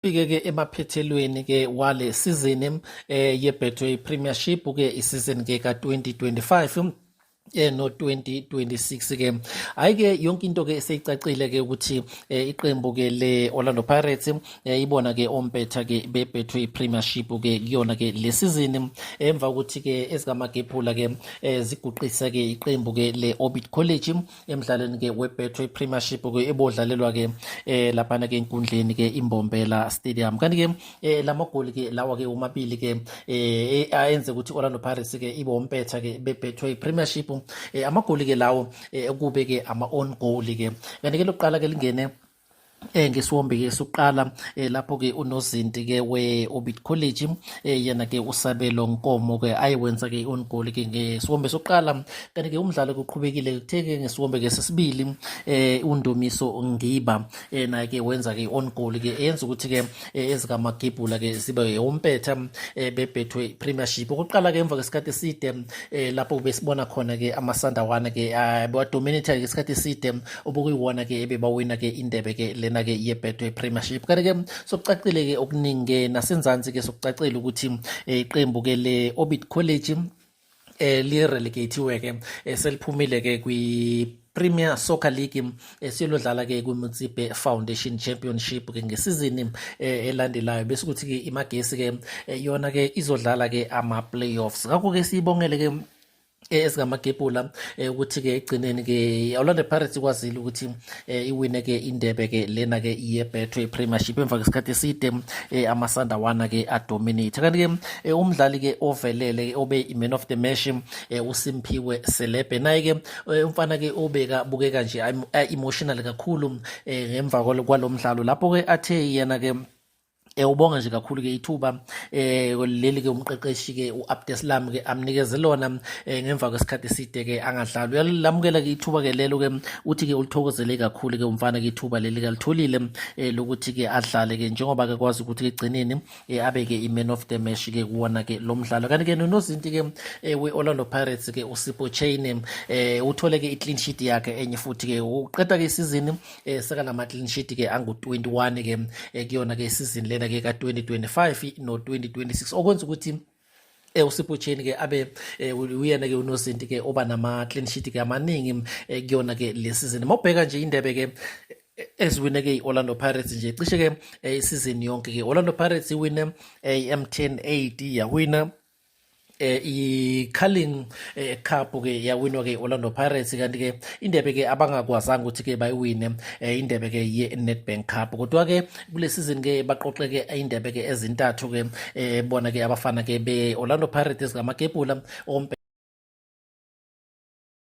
Fike ke emaphethelweni ke wale season ye-Betway Premiership ke isizini ke ka-2025 no 2026 ke. Hayi ke, yonke into ke seyicacile ke ukuthi iqembu ke le Orlando Pirates ibona ke ompetha ke beBetway Premiership ke kuyona ke le season, emva ukuthi ke ezikaMagephula ke ziguqise ke iqembu ke le Orbit College emdlalweni ke weBetway Premiership ke ebodlalelwa ke laphana ke enkundleni ke iMbombela Stadium. Kanti ke lamagoli ke lawa ke omabili ke ayenze ukuthi Orlando Pirates ke ibe ompetha ke beBetway Premiership, amagoli ke lawo kube ke ama own goal ke. Kanti ke lokuqala ke lingene ngesiwombe ke sokuqala, lapho ke unozinti ke we-Orbit College, yena ke uSabelo Nkomo ke, ayewenza ke i-own goal ke ngesiwombe sokuqala. Kanti ke umdlalo kuqhubekile, kuthe ke ngesiwombe ke sesibili uNdumiso Ngiba naye ke wenza ke i-own goal ke, eyenza ukuthi ke ezikaMagebhula ke zibe ompetha beBetway Premiership okokuqala ke emva kwesikhathi eside, lapho besibona khona ke amaSandawana ke bewadominate ke isikhathi eside, obukuyiwona ke ebebawina ke indebe ke lena ke yeBetway Premiership. Kanti ke sokucacile ke okuningi ke nasenzansi ke, sokucacile ukuthi iqembu ke le Orbit College li relegatiwe ke, seliphumile ke kwi Premier Soccer League, siyolodlala ke kwi-Motsepe Foundation Championship ke ngesizini elandelayo, bese kuthi ke iMagesi ke yona ke izodlala ke ama playoffs. Ngakho ke sibongele ke ezikaMagebhula ukuthi ke egcineni ke Orlando Pirates ikwazile ukuthi iwine ke indebe ke lena ke ye-Betway Premiership emva kwesikhathi eside amaSandawana ke adominate. Kanti ke umdlali ke ovelele obe i-man of the match, uSimphiwe Selepe, naye ke umfana ke obeka bukeka nje emotional kakhulu ngemva kwalomdlalo, lapho ke athe yena ke ubonga nje kakhulu ke ithuba leli ke umqeqeshi ke uAbdeslam ke amnikeze lona ngemva kwesikhathi eside ke angadlali. Uyalamukela ke ithuba ke lelo ke, uthi ke ulithokozele kakhulu ke umfana ke ithuba leli kalitholile lokuthi ke adlale ke, njengoba ke kwazi ukuthi egcineni abe ke i-man of the match ke kuwona ke lo mdlalo. Kanti ke nonozinti ke we-Orlando Pirates ke uSipho Chaine uthole ke i-clean sheet yakhe enye futhi ke, uqeda ke isizini sekanama clean sheet ke angu-21 ke kuyona ke isizini lena ke ka-2025 no-2026, okwenza ukuthi uSipho Chaine ke abe uyena ke unozinti ke oba nama clean sheet ke amaningi kuyona ke le season. Mawubheka nje indebe ke eziwine ke i-Orlando Pirates nje cishe ke isizini yonke ke, Orlando Pirates iwine i-MTN 8, yawina i-Carling Cup ke, yawinwa ke Orlando Pirates. Kanti ke indebe ke abangakwazanga ukuthi ke bayiwine, indebe ke ye-Nedbank Cup. Kodwa ke kule season ke baqoqe ke indebe ke ezintathu ke bona ke abafana ke be-Orlando Pirates ngamagebhula.